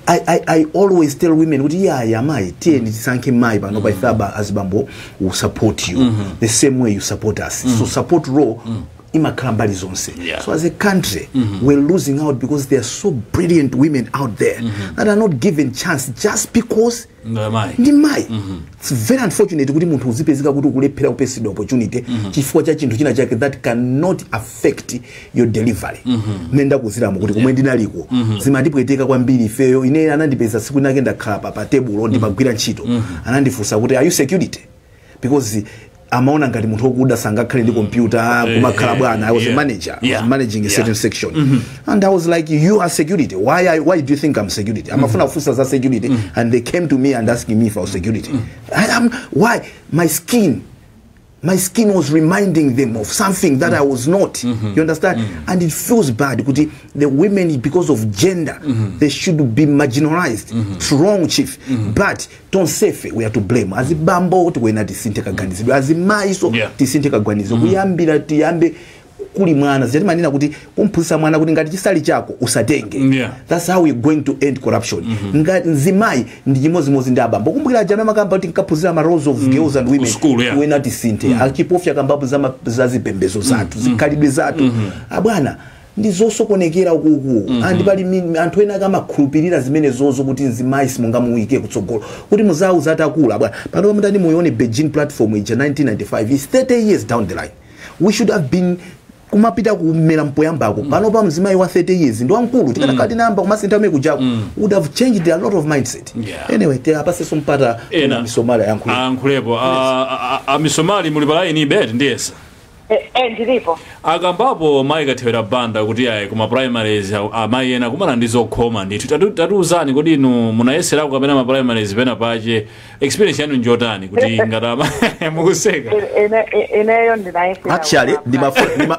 I always tell women kuti iyaya, amayi, tiyeni tisankhe mayi pano pa ife aba azibambo will support you the same way you support us. So support role. Imakhala mbali zonse. Yeah. So as a country, we're losing out because there are so brilliant women out there that are not given chance just because Ndamayi. ndi mayi. It's very unfortunate kuti munthu uzipezeka kuti ukulephera kupesidwa opportunity chifukwa cha chinthu china chake that cannot affect your delivery. Mmene ndakuziramo kuti kumwe ndinaliko zimandipweteka kwambiri ifeyo. Ine anandipeza siku inake ndakhala pa tebulo ndimagwira ntchito, anandifunsa kuti, "Are you security?" Because amaona ngati munthu wokuda sangakhale ndi computer, kumakhala bwana. I was a manager. I was managing a certain section and I was like, "You are security? Why do you think I'm security?" Amafuna kufunsa za security and they came to me and asking me if I was security. I am why my skin was reminding them of something that I was not. You understand? And it feels bad kuti the women, because of gender, they should be marginalized. It's wrong, chief. But tonsefe we are to blame. Azibambo tikuyenera tisinthe kaganizidwe, azimayiso tisinthe kaganizidwe. Kuyambira tiyambe kuli mwana, zitimanena kuti kumphunzitsa mwana kuti ngati chisali chako usatenge. That's how we're going to end corruption. Ngati mzimayi ndi chimozimozi ndi abambo. Kumbukira jana makamba kuti nkaphunzira ma roles of girls and women. School, yeah. Kuyenera tisinthe. Achipofya kambapo za zipembedzo zathu, zikhalidwe zathu, abwana, ndi zosokonekera ukuku. And pali anthu ena akamakhulupirira zimene zozo kuti mzimayi simungamuyike kutsogolo, kuti muzauza atakula. Bwana, pano pamutani muione Beijing Platform ija 1995 is 30 years down the line. We should have been kumapita kumera mpoyambako. Pano pa mzimayi wa 30 years ndi wamkulu. Tikanakhala tinayamba kumasintha umene kujako, would have changed a lot of mindset. Anyway, tiapasenso mpata Ena. Misomali ayankhule. Ankhulepo. A Misomali, muli pa line bet ndiyesa? Eh, ndilipo. Akambapo mayi Kathewera Banda kuti ayi, kuma primaries amayi ena kumana ndi zokhoma ndithu. Tatiuzani, kodi inu munayeserako kapena ma primaries pena pache, experience yanu njotani kuti ngati mukuseka? Ineyo ndinayesera. Actually,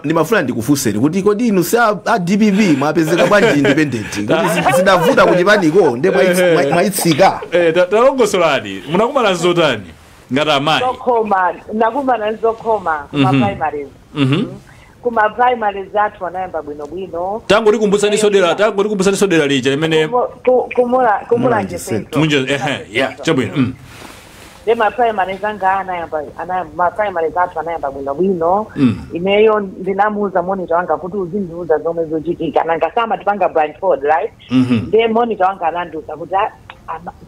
ndimafuna ndikufunseni kuti kodi inu si a DPP, mwapezeka bwanji independent? Kuti zidavuta kuchipaniko nde mwayitsika? Eh, talongosolani, munakumana zotani ngati amayi? Zokhoma, nakumana ndizokhoma kuma primaries. Kuma primaries athu anayamba bwinobwino. Tangotikumbutsaninso dera lija limene Kumulanje Central. Munje, ehe, yeah, chabwino. De ma primaries anga anayamba, ma primaries athu anayamba bwinobwino. Ineyo ndinamuuza monitor wanga kuti uzindiuza zomwe zochitika, nanga sama tipanga blindfold, right? Ndiye monitor wanga anandiuza kuti, "Ah,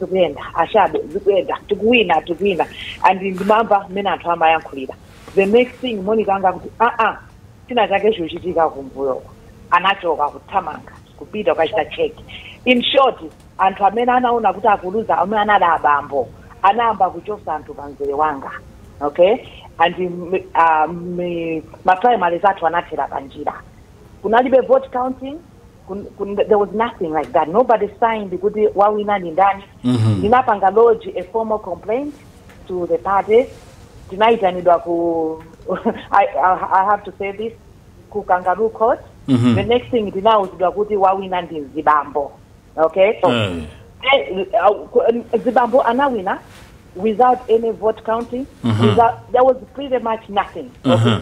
zikuyenda ashabe, zikuyenda, tikuwina, tikuwina." And ndimamva mmene anthu amayankhulira. The next thing, monitor wanga kuti, "Aa, china chake chikuchitika kumbuyoko." Anachoka kuthamanga kupita ukachita check. In short, anthu amene anaona kuti akuluza, amene anali abambo, anayamba kuchosa anthu pamzere wanga, okay? And ma primaries athu anathera panjira. Kunalibe vote counting. There was nothing like that. Nobody signed kuti wawina ndi ndani. Ndinapanga lodge a formal complaint to the party. Tinayitanidwa ku, I have to say this, ku kangaroo court. The next thing, ndinawuzidwa kuti wawina ndi mzibambo, okay? So Zibambo anawina without any vote counting, without, there was pretty much nothing.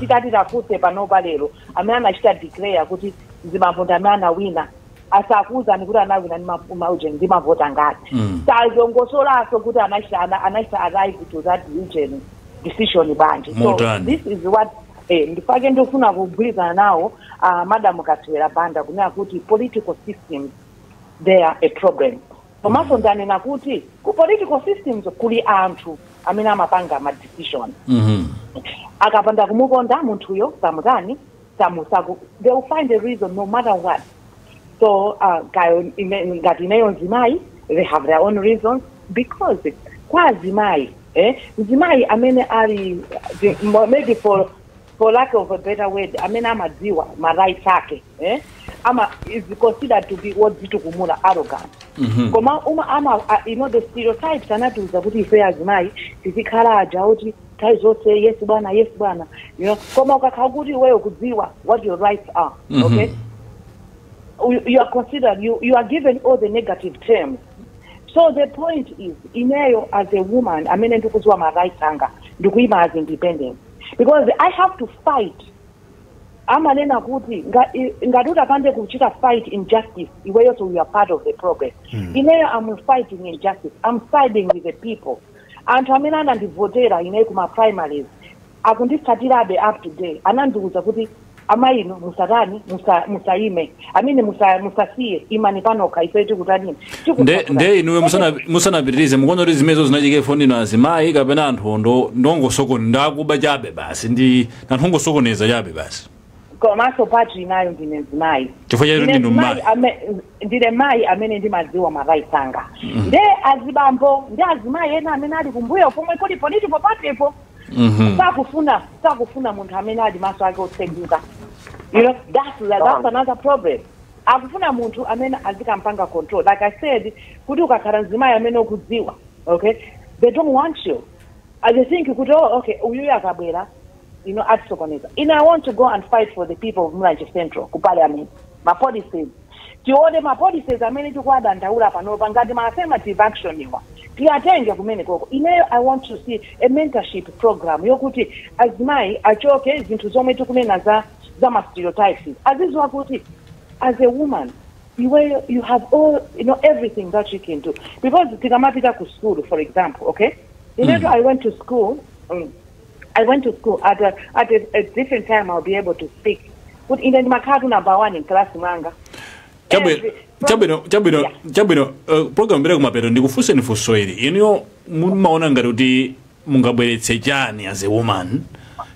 Tikati tafuse panopa lero amene anachita declare kuti Zibambo ndi amene anawina, asakuwuzani kuti anawina ndi mauje ndi mavota ngati. Sazongosolaso kuti anachita arrive to that region decision bwanji. So Motani. this is what ndifake ndifuna kugwirizana nawo Madam Kathewera Banda kunena kuti political systems, they are a problem. Komanso ndanena kuti ku political systems kuli anthu amene amapanga ma decision. Akapanda kumukonda munthuyo, samutani, samusaku, they will find a reason no matter what. So kayo ngati ineyo mzimayi, they have their own reasons, because kwa azimayi, mzimayi amene ali maybe for lack of a better word, amene amadziwa ma rights ake, ama is considered to be wodzitukumula, arrogant. Koma uma ama the stereotypes anatiuza kuti ife azimayi tizikhala aja kuti nthawi zonse, "Yes bwana, yes bwana." Koma ukakhala kuti iweyo kudziwa what your rights are, okay, you are considered, you are given all the negative terms. So the point is, ineyo as a woman amene ndikudziwa ma rights anga, ndikuyima as independent because I have to fight. Amanena kuti ngati utapande kuchita fight injustice, iweyonso you are part of the progress. Ineyo I'm fighting injustice, I'm siding with the people. Anthu amene anandivotera ineyo kuma primaries akunditsatirabe up to day. Anandiuza kuti Amayi inu musatani, musaime amene musasiye, imani panokha, ife tikutanini. Nde inuyo musanapitirize, mukuona kuti zimenezo zinachike fondino azimayi kapena anthu ndongosoko ndakuba chabe basi, ndi anthu ongosokoneza chabe basi? Komanso pati inayo, ndine mzimayi. Chifukwa chacho Ndine ndinu mzimayi mayi. Ndine mayi amene ndimadziwa ma rights anga. Nde azibambo ndi azimayi ena amene ali kumbuyo pomwe kuli political partypo sakufuna munthu amene ali maso ake otseguka. That's another problem. Akufuna munthu amene azikampanga control. Like I said, kuti ukakhala mzimayi amene ukudziwa, okay, they don't want you. They think kuti, "Oh, okay, uyuyu akabwera, atisokoneza." I want to go and fight for the people of Mulanje Central ku parliament. Ma policies, tione ma policies amene tikuwadandaula panopa ngati ma affirmative action iwa, tiyatenge kumene koko. Ineyo I want to see a mentorship program yokuti azimayi achoke zinthu zomwe tikunena za ma stereotypes, aziziwa kuti as a woman iweyo you have all everything that you can do. Because tikamapita ku school, for example, okay, I went to school, I went to school at a different time I'll be able to speak, but ine ndimakhala number one in class mwanga. Chabwino. Yeah. Chabwino, program mbere kumapeto ndikufunseni funso ili: inuyo mumaona ngati kuti mungabweretse chani as a woman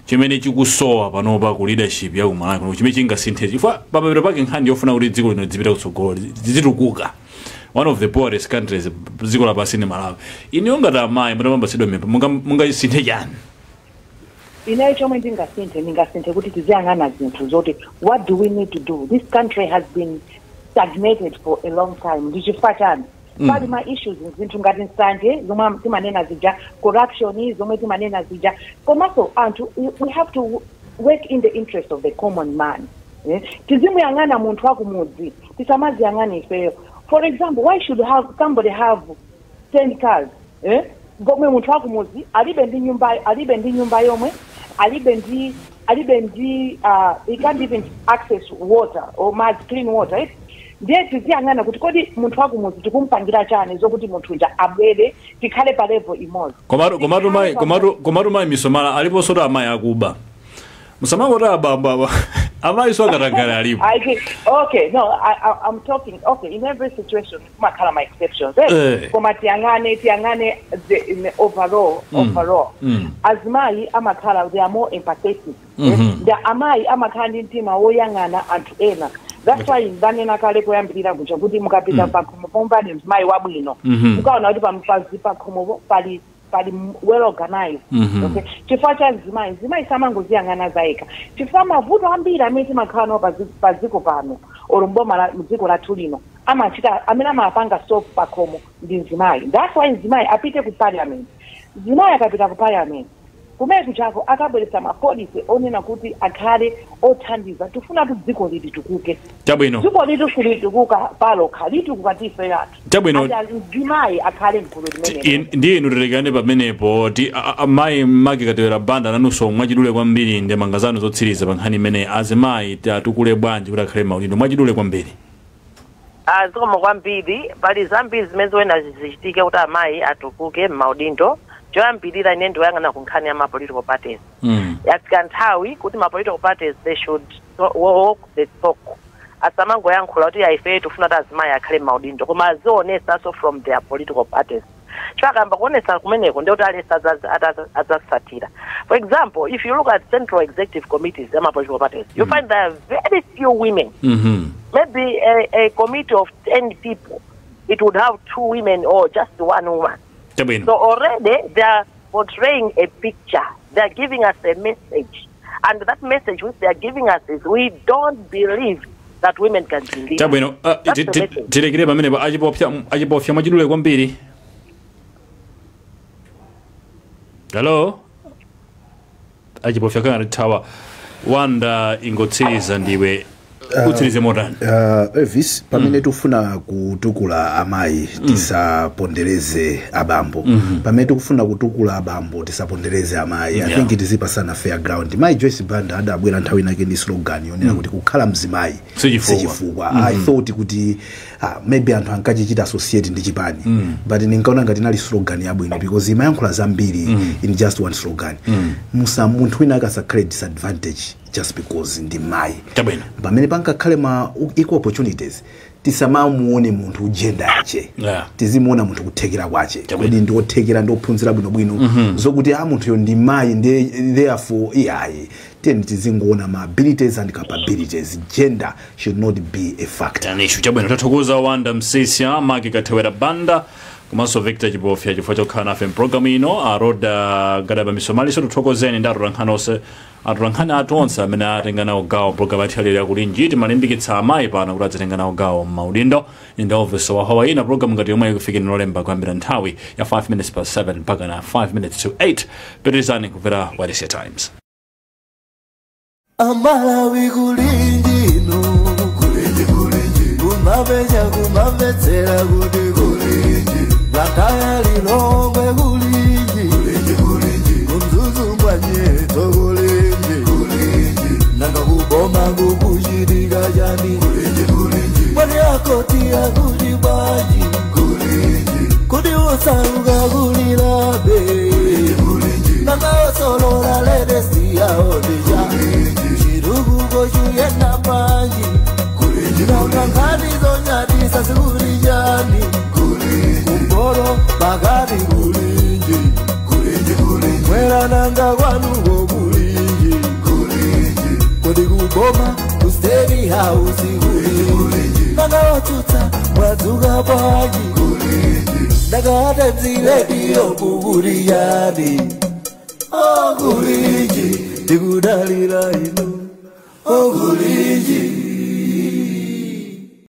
chimene chikusowa panopa ku leadership ya kumalawi kuno, chimene chingasinthe? Chifukwa pamapeto pake nkhani yofuna kuti dziko lino lizipita kutsogolo, lizitukuka, one of the poorest countries dziko lapansi ni Malawi. Inuyo ngati amayi mutapambatsidwa mimba, mungasinthe chani? Ineyo chomwe ndingasinthe kuti tiziyang'ana zinthu zoti what do we need to do. This country has been stagnated for a long time. Ndi chifukwa chani? Pali ma issues, zinthu ngati nsanje zomwe timanena zija, corruption zomwe timanena zija, komanso anthu we have to work in the interest of the common man, eh? Tizimuyang'ana munthu wakumudzi, tisamaziyang'ana ifeyo. For example, why should have somebody have 10 cars, eh? Ngomwe munthu wakumudzi alibe ndi nyumba, alibe ndi nyumba yomwe, alibe ndi he can't even access water or madzi, clean water, eh? Ndiye tiziyang'ana kuti kodi munthu wakumudzi tikumpangira chani zokuti munthu uja abwere tikhale pa level imodzi. Komatu mayi, komatu mayi Misomala, aliponso to amayi akuba. Musamangoti abambo aba, amayi so akatangale alipo. I think, okay, no, I'm talking, okay, in every situation, kumakhala ma exceptions, eh? Eh. Koma tiyang'ane in the overall, overall. Azimayi amakhala, they are more empathetic. Eh? The amayi amakhala ndi mtima woyang'ana anthu ena. That's why ndanena kale koyambirira kuja kuti mukapita pakhomo pomwe pali mzimayi wabwino, mukaona kuti pakhomopo pali well organized. Okay, chifukwa cha mzimayi. Mzimayi samangoziyang'ana zayekha, chifukwa mavuto ambiri amene timakhala nawo paziko pano olo mboma mdziko lathu lino, amachita amene amapanga solve pakhomo ndi mzimayi. That's why mzimayi apite ku parliament. Mzimayi akapita ku parliament kumene kuchako akabweretsa ma policy onena kuti akhale othandiza. Tifuna kuti dziko lili litukuke. Dziko litu silitukuka palokha, litukuka tife yathu. Ati mzimayi akhale mgulu limene. Ndiye inu tilekane pamenepo. Ti mayi Magi Katewera Banda, nanunso mwachidule kwambiri, ndemanga zanu zotsiriza pa nkhani imene, azimayi atukule bwanji kuti akhale maudindo, mwachidule kwambiri. Zikomo kwambiri. Pali zambiri zimene ziwena zichitike kuti amayi atukuke m'maudindo. Choyambirira, ine ndioyang'ana ku nkhani ya ma political parties. Yafika nthawi kuti ma political parties, they should walk the talk. Asamangoyankhula kuti ife tifuna kuti azimayi akhale m'maudindo, koma azionesanso from their political parties. Chakamba kuonesa kumeneko ndikuti alesa adzasatira. For example, if you look at central executive committees ama political parties, you find there are very few women. Maybe a committee of 10 people, it would have two women or just one woman. So already they are portraying a picture. They are giving us a message. And that message which they are giving us is, we don't believe that women can be leaders. Chabwino. That's the message. Tilekere pamenepo. Achipofya, mwachidule kwambiri. Hello, Achipofya kana thawa wanda, ingotsiriza ndiwe, utsirize motani? Elvis, pamene tikufuna kutukula amayi, tisapondereze abambo. Pamene tikufuna kutukula abambo, tisapondereze amayi. I think tizipasana fair ground. Mayi Joyce Banda adabwera nthawi inake ndi slogan yonena kuti kukhala mzimayi sichifukwa. Sichifukwa. I thought kuti maybe anthu ankachichita associate ndi chipani, but ninkaona ngati inali slogan yabwino because imayankhula zambiri in just one slogan. Musa munthu wina akasakhale disadvantage. just because ndi mayi. Chabwino. Pamene pangakhale ma equal opportunities, tisamamuone munthu gender yache. Tizimuona munthu kuthekera kwache. Chabwino. Kodi ndiothekera, ndiophunzira bwinobwino, zokuti a munthuyo ndi mayi ndi therefore iyayi. Tiyeni tizingoona ma abilities and capabilities. Gender should not be a factor. An issue. Chabwino, tathokoza Wanda Msisya, Maki Kathewera Banda komanso Victor Chipofya chifukwa chokhala nafe mpulogalamu ino. Aroda Gadaba Misomaliso, tuthokozeni ndi atolankhani onse, atolankhani athu onse amene atenga nawo gawo mpulogalamu yathu yalero yakulinji. Timalimbikitsa amayi pano kuti adzitenga nawo gawo m'maudindo. Ndi Elvis Wahawa. Ina pulogalamu ngati yomwe ikufikeni Lolemba kuyambira nthawi ya 5 minutes past 7 mpaka na 5 minutes to 8. Pitirizani kumvera Wailesi ya Times. Amalawi, kulinjino kulinji kulinji kumapecha kumamvetsera kuti kulinji Blantyre, Lilongwe kulinji kulinji kulinji kuMzuzu ngwanyeto kulinji kulinji nanga kuboma kukuchitika chani kulinji kulinji mwani akoti akuti bwanji kulinji kuti usauka kulilabe kulinji nanga osolola ledesi yaodija chirukuko chuyenda panji nanga nkhani zonyadisa zikulijani kumporo pakati kulinji mwera nanga kwanuko kulinji kodi kuboma ku State House kulinji nanga watsutsa mwadzuka bwanji ndakata mzilediyo kukuliyani okulinji tikudalira inu okulinji.